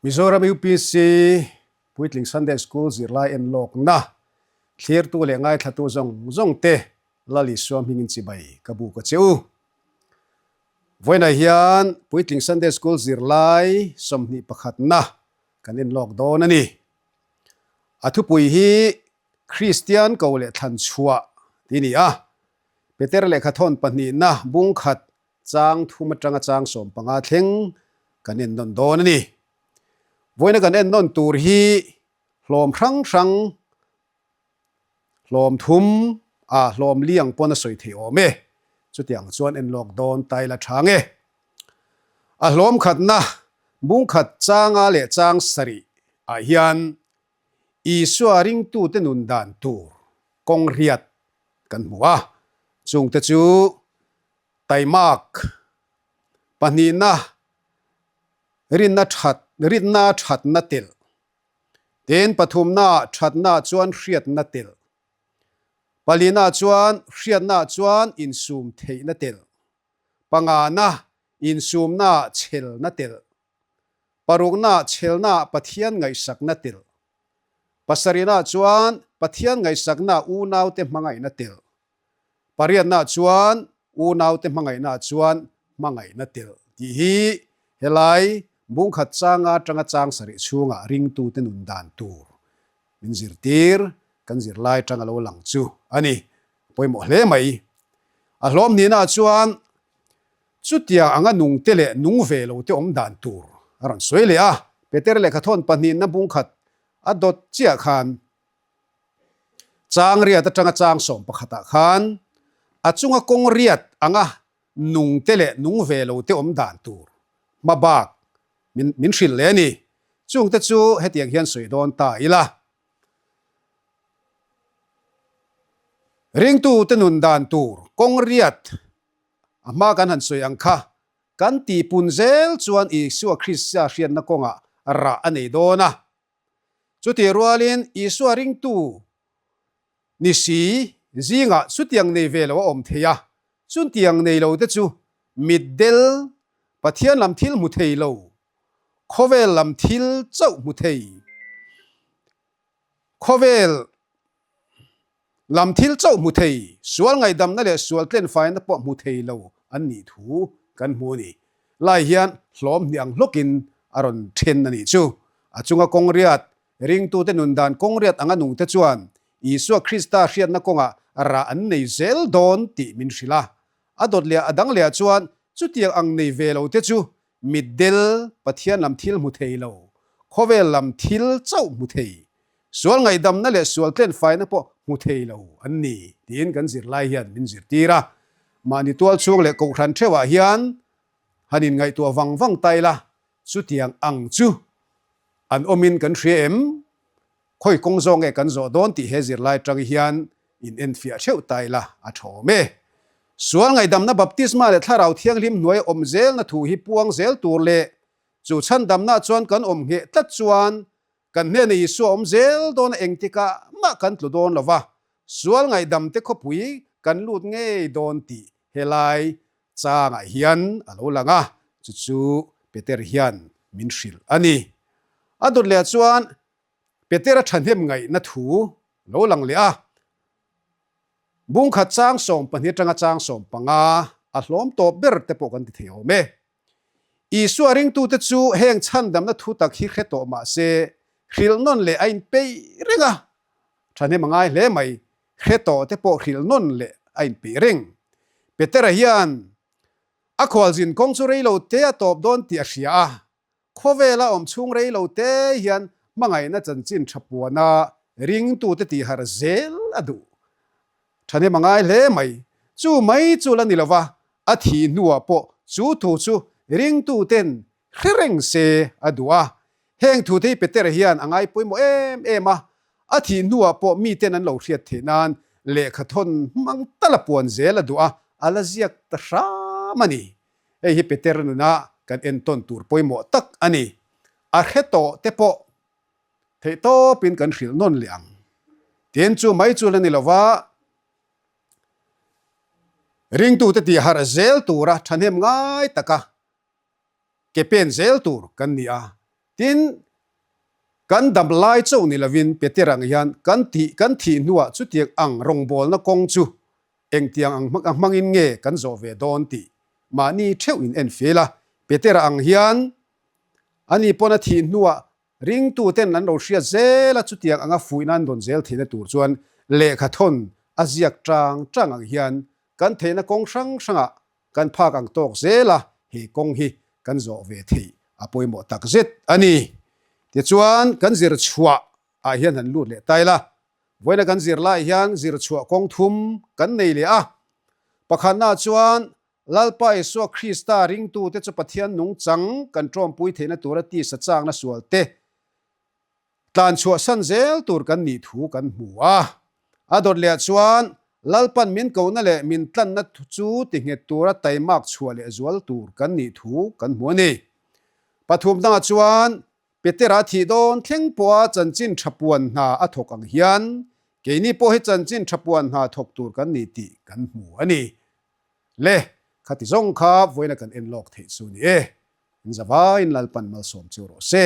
Mizoram UPC Puitling Sunday School zirlai enlawkna thlirtu leh ngaithlatu zawng zawng te Lal Isua hmingin chibai ka buk a che u. Vawiinah hian Puitling Sunday School zirlai 21 na kan enlawk dawn a ni. A thupui hi Kristian ko leh thlan chhuah tih a ni a. Peter lehkhathawn pahnihna bung khat chang thum atanga chang 15 thleng kan ennawn dawn a ni. Vawiina kan ennawn tur hi hlawm hrang hrang hlawm thum a hlawm liang pawn a sawi theih awm e. Chutiang chuan enlawk dawn tai la tha nge. A hlawm khatna bung khat changa leh chang sarih ah hian Isua ringtute nun dan tur kawng riat kan hmu a, chungte chu taimak pahnihna rinna that rinna thatna telh, tin pathumna thatna chuan hriatna telh, palina chuan hriatna chuan insum theihna telh, pangana insumna chhelna telh. Parukna chhelna Pathian ngaihsakna telh. Pasarihna chuan Pathian ngaihsakna unaute hmangaihna telh. Pariatna chuan unaute hmangaihna chuan hmangaihna telh tih hi helai bungkhat changa atanga chang sarih chhungah ringtute nun dan tur min zirtir kan zirlai atanga lo lang chu a ni. A pawimawh hle mai. A hlawm nihna chuan Chutiang anga nungte leh nung ve lo te awm dan tur a rawn sawi leh a. Peter lehkhathawn pahnihna bung khat a dawt chiah khan chang riat atanga chang 11 ah khan a chunga kawng riat anga nungte leh nung ve lo te awm dan tur hma bak min min hrilh leh a ni. Chungte chu hetiang hian sawi dawn ta ila. Ringtute nun dan tur kawng riat A hma kan han sawi ang kha, kan tihpun zel chuan Isua Krista hriatna kawngah rah a nei dawn a. Chutih rualin Isua ringtu ni si zingah chutiang nei ve lo a awm thei a, chutiang nei lo te chu mitdel, Pathian lam thil hmu thei lo, khawvel lam thil chauh hmu thei, khawvel Lam thil chauh hmu thei, sual ngaihdamna leh sual tlenfaina pawh hmu thei lo an nih thu kan hmu a ni. Lai hian hlawm hnih ang hlawkin a rawn then a nih chu. A chunga kawng riat, ringtute nun dan kawng riat anga nungte chuan Isua Krista hriatna kawngah rah an nei zel dawn tih min hrilh a. A dawt leh a dang lehah chuan chutiang ang nei ve lote chu Mitdel, Pathian lam thil hmu thei lo, khawvel lam thil chauh hmu thei, sual ngaihdamna leh sual tlenfaina pawh hmu thei lo an ni tiin kan zirlai hian min zirtir a. Mahni tual chhung leh kohhran theuhah hian han inngaihtuah vang vang ta ila, chutiang ang chu an awmin kan hria em? Khawi kawng zawk nge kan zawh dawn tih he zirlai atang hian in enfiah theuh ta ila a tha awm e. Sual ngaihdamna baptisma leh thlarau thianghlim hnuai awm zelna thu hi puang zel tur leh chu chhandamna chuan kan awm ngheh tlat chuan kan hnena Isua awm zel dawn a engtikah mah kan tlu dawn lova, sual ngaihdam te khawpui kan lut ngei dawn tih helai changah hian a lo lang a, chu chu Peter hian min hrilh a ni. A dawt leh chuan Petera thahnem ngaihna thu lo lang leh a, bungkhat chang 12 atanga chang 15 a hlawm tawp ber te pawh kan ti thei awm e. Isua ringtute chu heng chhandamna thu tak hi hre tawh mah se, hrilh nawn leh a inpeih reng a, thahnem a ngai hle mai, hre tawh te pawh hrilh nawn leh a inpeih reng. Petera hian a khualzin kawng chu rei lo te a tawp dawn tih a hria a, Khawvela awm chhung rei lo te hian hmangaihna chanchin tha puana ringtute tihharh zel a duh. Thahnem a ngai hle mai. Chu mai chu la ni lova, a thih hnuah pawh chu thu chu ringtuten hre reng se a duh a. Heng thute hi Petera hian a ngai pawimawh em em a, a thih hnuah pawh miten an lo hriat theih nan lehkha thawn hmang tala puan zel a duh a, a la ziak ta hram a ni. Hei hi Peter nuna kan entawn tur pawimawh tak a ni. A hre tawh te pawh theih tawpin kan hrilh nawn leh ang. Tin, chu mai chu la ni lova, ringtute tih harh zel tura thahnem ngai taka ke pen zel tur kan ni a. Tin, kan dam lai chauh ni lovin Peter ang hian kan tih kan thih hnuah chutiang ang rawngbawlna kawng chu engtiang ang a hmangin nge kan zawh ve dawn tih mahni theuh in en fel a. Petera ang hian ani pawn a thih hnuah ringtuten an lo hriat zel a, chutiang anga fuihna an dawn zel theihna tur chuan lehkha thawn a ziak tang tang ang hian kan theihna kawng hrang hrangah Kan phak ang tawk zel a, he kawng hi kan zawh ve theih a pawimawh tak zet a ni. Tichuan, kan zir chhuah ah hian han lut leh ta ila. Vawiina kan zir lai hian zir chhuah kawng thum kan nei leh a. Pakhatnaah chuan Lalpa Isua Krista ringtute chu Pathian nungchang kan tawmpui theihna tura tisa chakna sual te Tlan chhuahsan zel tur kan nih thu kan hmu a. A dawt leh chuan Lalpan min kohna leh min tlanna chu tinghet tura taimak chhuah leh zual tur kan nih thu kan hmu a ni. Pathum dangah chuan Petera thih dawn thleng pawha chanchin tha puan hna a thawk ang hian keini pawh hi chanchin tha puan hna thawk tur kan ni tih kan hmu a ni. Le, khati zawng kha vawiina kan en lawk theih chu ni e. In zavaiin Lalpan malsawm chu rawh se.